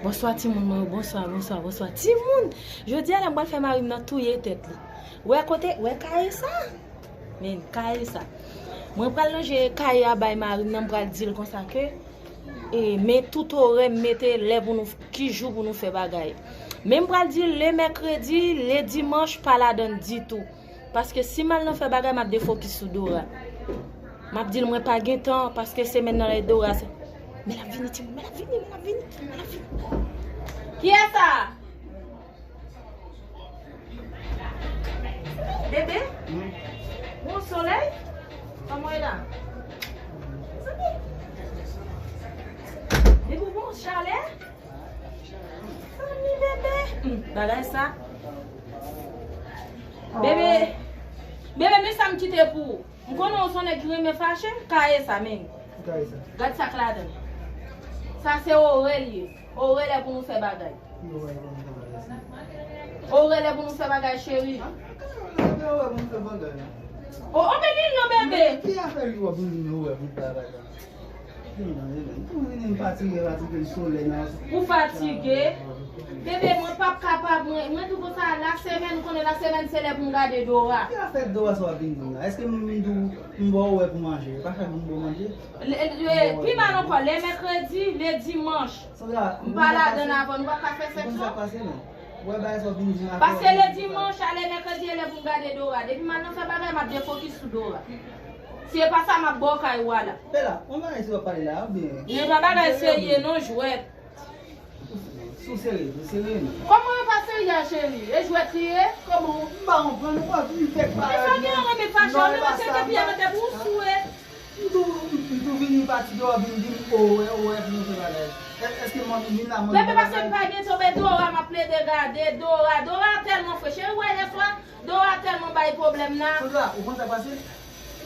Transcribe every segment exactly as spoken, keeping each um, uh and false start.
Bonswa timoun mwen yo, bonswa, bonswa, bonswa. Timoun, jodi a la m pral fè mari m nan touye tèt li. Wè kote, wè kaye sa? Men, kaye sa. Mwen pral lonje kaye a bay mari m nan, m pral di l konsa ke, e, men tout orè m mete lè pou nou, ki jou pou nou fè bagay. Men m pral di l le mèkredi, le dimanch, pa ladann ditou. Paske si m al nan fè bagay, m ap defokis sou Dora. M ap di l mwen pa gen tan, paske semèn nan lè Dora se. Men l ap vini, timoun, men l ap vini, men l ap vini, men l ap vini. Kiyès sa? Bebe? Bon solèy? Kòman w ye la? Bebe, bon chalè? Zanmi bebe. Hmm, bagay sa. Bebe, bebe, men sa m kite pou ou. M konnen w se yon nèg ki renmen fache, kaye sa menm. Ki kaye sa? Gad sa k ladan l. Sa se orè l ye. Orè lè pou nou fè bagay. Ki orè pou nou fè bagay sa? Orè lè pou nou fè bagay, cheri. Ah, ki orè pou nou fè bagay la? O, o, men li non, bebe. Men ki afè li w ap vin orè pou fè bagay la? Ou fatige? Bebe, mwen p ap kapab, mwen, mwen di w konsa, lasemèn, ou konnen lasemèn se lè pou m gade Dora. Ki afè Dora sa w ap vin di m la? Èske m, m di w m ba w wè pou manje? E pa chak jou m ba w manje? Le, le, pi mal ankò, le mèkredi, le dimanch. Sandra, m pa ladann avè w, nou p ap ka fè sèks non. Ou konn sa k pase non? Ou wè bagay sa w vin di m la. Paske le dimanch a le mèkredi e lè pou m gade Dora. Depi m al nan fè bagay, m ap defokis sou Dora. Si e pa sa, m ap ba w kay ou a la. Pela, yon bagay serye w ap pale la, oubyen? Li pa bagay serye non, jwèt. Sou serye, sou serye non. Kòman e pa serye a, cheri? E jwèt li ye? Kòman? M pa konprann, ou pa vin fèk bagay. E sa gen yon renmen fache, non, ou menm se ke piye mete pou ou sou e. M tou, m, m tou vini fatige, w ap vin di m, o, wè, o, wè, pou nou fè bagay. È-, èske m vin la, mwen... Bebe, paske m pa gen tonbe Dora, m ap plede gade Dora. Dora tèlman fre. Cheri, w wè yèswa, Dora tèlman bay pwoblèm la. Sandra, ou konn sa k pase?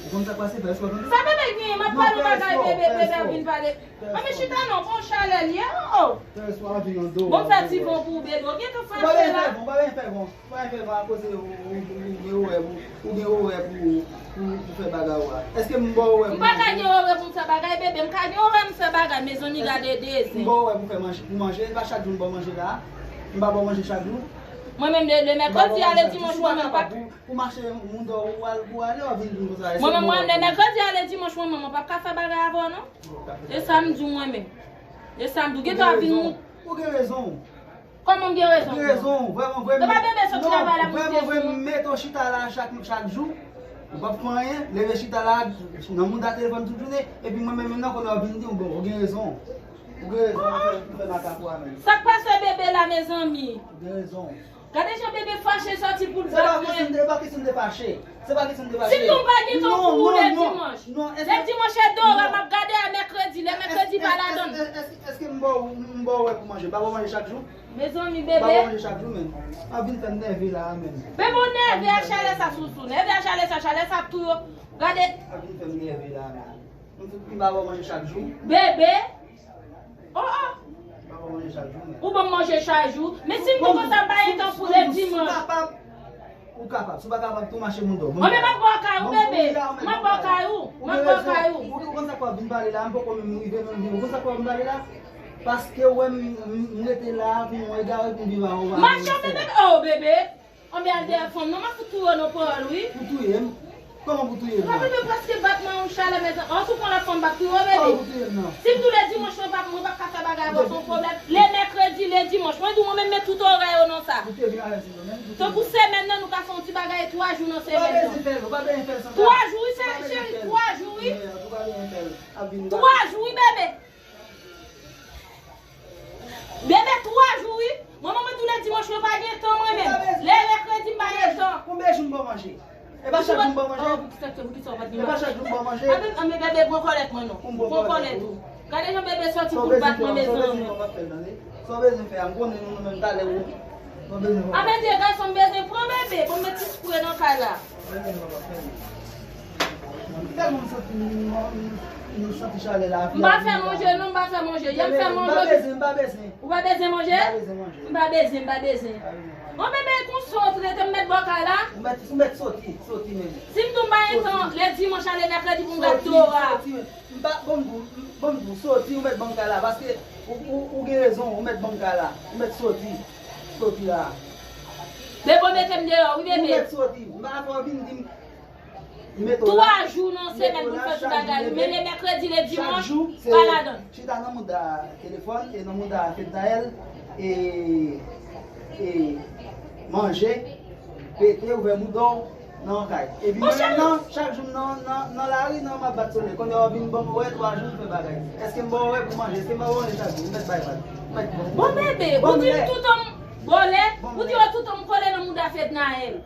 Ou konn sa k pase? Fè espwa tande. Sa bebe gen? M ap pale yon bagay, bebe, bebe ap vin pale. Anben chita non, bon chalè l ye, o, o. Fè espwa anvi yon Dora. Bon, fè ti von pou ou, bebe. Ou gentan fè afè la. Ou pa bezwen fè von, ou pa bezwen fè von. Ou pa fè mal koze ou, ou, ou gen orè pou, ou gen orè pou, pou, pou fè bagay ou a. Èske m ba w orè pou manje? M pa ka gen orè pou m fè bagay, bebe. M ka gen orè m fè bagay, mezanmi, gade de zen. M ba w orè pou fè manje, pou manje, e pa chak jou m ba w manje la. M pa ba w manje chak jou. Mwen menm, le, le mèkredi a le dimanch, mwen menm pa. Pou, pou mache moun dò ou al, pou ale, w ap vin di m konsa. Mwen menm, mwen, le mèkredi a le dimanch, mwen menm, mwen p ap ka fè bagay avè w, non. E sa m di w, mwen menm. E sa m di w, gentan ap vin. Ou gen rezon. Kòman m gen rezon? Ou gen rezon, vrèman vre. Se pa bebe sot travay la pou te di. Vrèman vre, m mete w chita la chak, chak jou. Ou p ap fè anyen, leve chita la, nan mouda telefòn tout jounen, epi mwen menm, menm nan konnen w ap vin di m, bon, ou gen rezon. Ou gen rezon, ou fè, ou fè makak ou a menm. Sa k pase bebe la, mezanmi? Ou gen rezon. Gade jan bebe fache sòti pou l bat mwen. Se pa kesyon de, se pa kesyon de fache. Se pa kesyon de fache. Si tou m pa gen tan pou ou le dimanch. Le dimanch e Dora m ap gade a mèkredi, lè mèkredi pa ladann. Èske, èske, èske m ba w, m ba w wè pou manje? M pa ba w manje chak jou? Mezanmi, bebe. M pa ba w manje chak jou, menm. Ap vin fè m nève la a, menm. Bebe, ou nève a chalè sa, sousou. Nève a chalè sa, chalè sa tou yo. Gade. Ap vin fè m nève la a, menm. M, m pa ba w manje chak jou? Bebe. O, o. M pa ba w manje chak jou, menm. Ou ban m manje chak jou. Men si m di w konsa, m pa gen tan pou le dimanch. Ou kapab. Ou kapab. Si w pa kapab tou, mache moun dò. Bon, men m ap ba w kay ou, bebe. M ap ba w kay ou. M ap ba w kay ou. Ou konn sa k w ap vin pale la, m poko menm rive menm vini. Ou konn sa k w ap vin pale la? Paske w wè m, m, m rete la, pou mwen egare, pou m viv avè w. Machann bebe, o, bebe. Anben al dèyè fanm nan, m ap fout touye w nan pawòl, wi. Pou touye m? Kòman pou touye m nan? Ou pa vle prèske bat mwen yon chalè, mezanmi. An, si w pran lòt fanm, m ap touye w, bebe. Kòman pou touye m nan? Si m di w le dimanch mwen p ap, mwen p ap ka fè bagay avè w, se yon pwoblèm. Le mèkredi, le dimanch, mwen di w, mwen menm met tout orè yo nan sa. Ou te vin avèk se yo menm, ou te vin. Tankou semèn nan, nou ka fè yon ti bagay twa jou nan semèn nan. Ou pa bezwen fè l, ou pa bezwen fè l, Sandra. Twa jou, wi, se cheri, twa jou, wi. Ou pa bezwen fè l. Ap vin. Twa jou, wi, bebe. Bebe, twa jou, wi. Mwen, mwen, mwen, tou le dimanch, mwen pa gen tan, mwen menm. Le mèkredi, m pa gen tan. Konbyen jou m ba w manje? E pa chak jou m ba w manje? Pou ki sa, pou ki sa w pa t gen manje? E pa chak jou m ba w manje? Anben, anben, bebe, pran kòlèt mwen non. Pran kòlèt ou. Gade jan bebe sòti pou l bat mwen, mezanmi. Sa w bezwen fè a, m konnen nou menm talè ou. Sa w bezwen fè. Anben, Dye gason, m bezwen pran bebe pou m met ti spre nan kay la. Tèlman m santi, m santi chalè la. M pa fè manje non, m pa fè manje. Yè m fè manje. M pa bezwen, m pa bezwen. Ou pa bezwen manje? M pa bezwen manje. M pa bezwen, m pa bezwen. Bon, bebe, konsa w trete m, met bò kay la. Ou met, ou met soti, soti menm. Si m tou m pa gen tan, le dimanch a le mèkredi pou m gad Dora. Soti, soti menm. M pa, bon, m di w, bon, m di w, soti, ou met ban m kay la, paske Ou, ou, ou gen rezon, ou mèt ban m kay la. Ou mèt soti. Soti la. Bebe, w mete m deyò, wi, bebe. Ou mèt soti. M pa fè w vin di m. M mete w la. Twa jou nan semèn pou fè tout bagay. Men le mèkredi, le dimanch, pa ladan. Chita nan mouda telefòn, e nan mouda Fednaelle, e, e manje, pete, ouvè bouda w. Nan kay. Epi mwen menm nan, chak jou m nan, nan, nan lari, nan m ap bat sole. Kounye a w vin ban m orè twa jou pou fè bagay. Èske m ba w orè pou manje? Èske m ba w orè chak jou? Ou mèt bay vat. Ou mèt ban m. Bon bebe, ou di m toutan m bòlè, ou di yo toutan m kole nan mouda Fednaelle.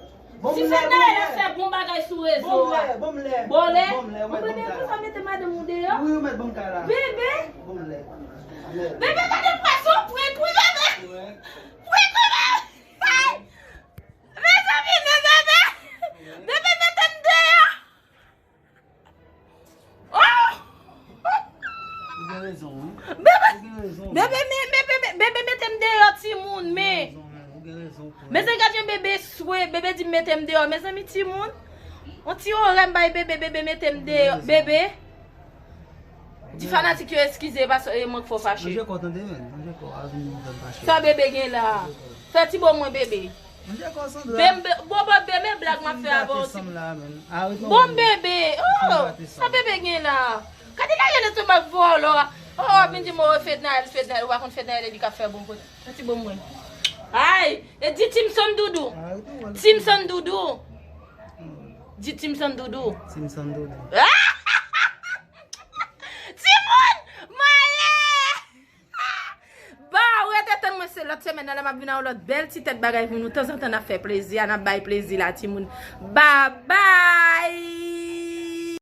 Si Fednaelle ap fè bon bagay sou rezo a. Bon lè, bon lè. Bon lè. Bon bebe, pou sa mete madanm ou deyò? Wi, ou mèt ban m kay la. Bebe. Bon lè. Bebe, gade pwason, prank wi bebe. Prank wi bebe. Mezanmi, men bebe! Bebe mete m deyò! Oh! Ou gen rezon, wi. Bebe! Ou gen rezon. Bebe, men, men, bebe, bebe mete m deyò, timoun, men. Ou gen rezon, men. Ou gen rezon, frè. Mezanmi, gad jan bebe swe, bebe di m mete m deyò. Mezanmi, timoun, yon ti orè m bay bebe, bebe mete m deyò. Bebe! Di fanatik yo eskize paske e mwen k fè w fache. Manje kò tande men, manje kò, a vin fè m fache. Sa bebe gen la? Fè ti bo mwen bebe. Manje kò Sandra. Bebe, bo bo bebe blag m ap fè avè w ti. Bon bebe, oh, sa bebe gen la? Gade la rele tou bag vòlò. Oh, w ap vin di m oh Fednaelle, Fednaelle, ou pa konn Fednaelle li k ap fè bon kote. Fè ti bo mwen. Ay, e di Timson Doudou. Timson Doudou. Di Timson Doudou. Timson Doudou. Timoun! Mwen ale! Ba, ou rete tann mwen se lòt semèn nan lè m ap vin ak yon lòt bèl ti tèt bagay pou nou. Tanzantan n ap fè plezi a, n ap bay plezi la, timoun. Babay!